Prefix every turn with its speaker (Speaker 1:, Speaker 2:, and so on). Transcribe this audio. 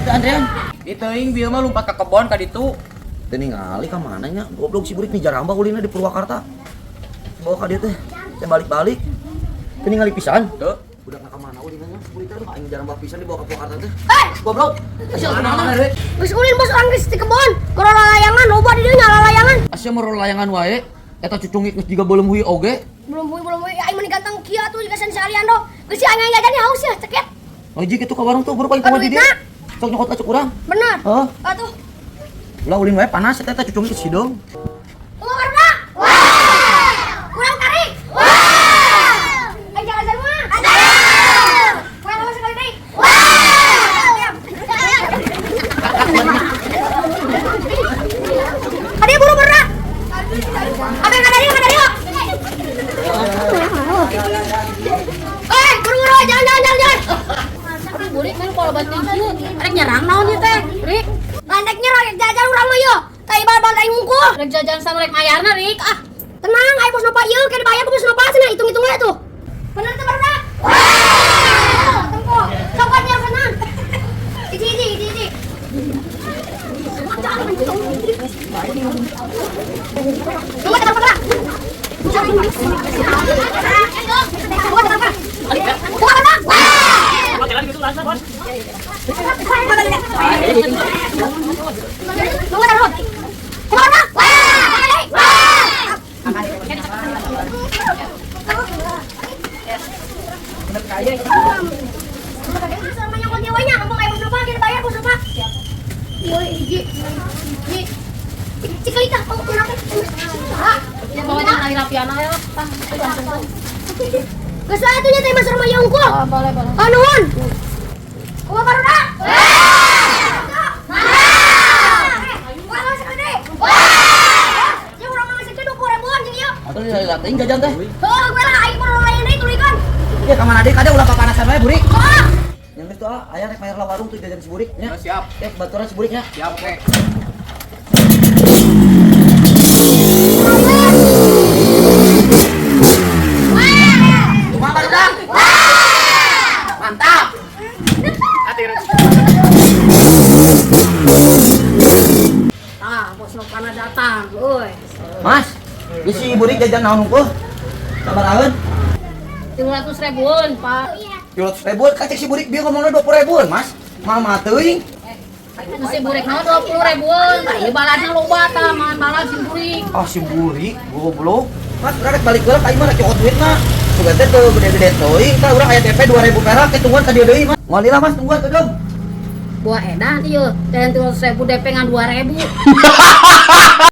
Speaker 1: Teu Andrean.
Speaker 2: Itu teuing bieu mah lumpat ka kebon ka ditu.
Speaker 1: Teu ningali ka mana nya? Goblok si burik nih jaramba ulina di Purwakarta. Bawa ka dieu teh. Teh balik-balik. Teu ningali pisan.
Speaker 2: Teu.
Speaker 1: Budak ka mana ulina nya? Burik teh aduh aing jaramba pisan dibawa ka Purwakarta teh.
Speaker 3: Hei,
Speaker 1: Goblok. Sia
Speaker 2: Mana
Speaker 1: mana?
Speaker 2: mana deui?
Speaker 3: Geus ulin bos urang geus di kebon. Keur layangan loba di dieu nya layangan.
Speaker 1: Sia mah layangan wae. Eta cucungik geus jiga beuleum hui oge.
Speaker 3: Belum bui, aing meni ganteng kieu atuh jiga si Aliando. Geus si aing jajan haus ya, ceket.
Speaker 1: Ngaji kitu ka warung tuh buru paling kumaha di dieu. Sok nyokot ka cuk urang.
Speaker 3: Bener.
Speaker 1: Heuh.
Speaker 3: Atuh.
Speaker 1: Ulah ulin wae panas eta teh cucungik geus hideung.
Speaker 3: Tunggu barudak. Wah. Kurang tarik. Wah. Aing jalan semua. Ada. Kurang apa sekali deui. Wah. Ada buru barudak. Ada yang ada ada ada. Eh, buru-buru jalan jalan jalan jalan.
Speaker 4: Aduh, burik kan kalau banting kieu. Rek nyerang naon ieu teh, Rik?
Speaker 3: Landek nyerang jajan urang mah ieu. Tai bal-bal aing hungkul.
Speaker 4: Rek jajan sama rek mayarna, Rik. Ah,
Speaker 3: Tenang, aing bos nopa ieu ke dibayar ku bos nopa cenah hitung-hitung we tuh. Bener teh barudak? Wah! Tempo. Sok nyerang tenang. Hiji hiji hiji hiji. Tunggu, tunggu, tunggu. Tunggu, tunggu. Tunggu, barudak. Wah! Tunggu, tunggu. Tunggu, barudak. Wah! Wah! Sama nyokot nyawanya, kamu kayak bos lupa, kita bayar bos lupa. Woi, hiji, hiji, cikali tah, oh, kenapa?
Speaker 4: ya bawa jeung Ali Rapiana ya. Tah,
Speaker 3: Geus wae atuh nya teh mas rumah unggul.
Speaker 4: Oh, boleh, boleh.
Speaker 3: Oh, nuhun. Kumaha barudak? Wah! Ya urang mah geus 20 ribuan jeung ieu.
Speaker 1: Atuh lila teuing jajan teh.
Speaker 3: Heuh, gue lah aing perlu lain deui tuluykeun.
Speaker 1: Ya ka mana deui kade ulah papanasan wae burik.
Speaker 3: Wah!
Speaker 1: Yang geus tuh ah, aya rek bayar lah warung tuh jajan si burik nya.
Speaker 2: Ya, siap.
Speaker 1: Eh baturan si burik nya.
Speaker 2: Siap, oke.
Speaker 1: Kumaha barudak? Mantap.
Speaker 4: Tah, bos Nopana datang, euy.
Speaker 1: Mas, geus si burik jajan naon hungkul? Sabaraheun?
Speaker 4: 300 ribuan, Pak.
Speaker 1: 300 ribuan kacek si burik bieu ngomongna 20 ribuan, Mas. Mama teuing.
Speaker 4: Si burik naon 20 ribuan. Tah, ieu baladna loba tah, mangan balad si burik.
Speaker 1: Ah si burik goblok. Mas, urang rek balik heula ka imah rek cokot duitna. Sugan teh teu gede-gede teuing, tah urang aya TP 2000 perak ke tungguan ka dieu deui, Mas. Moal lila Mas, tungguan teu dong.
Speaker 4: Buah edan ieu, jajan 300 ribu DP ngan 2000.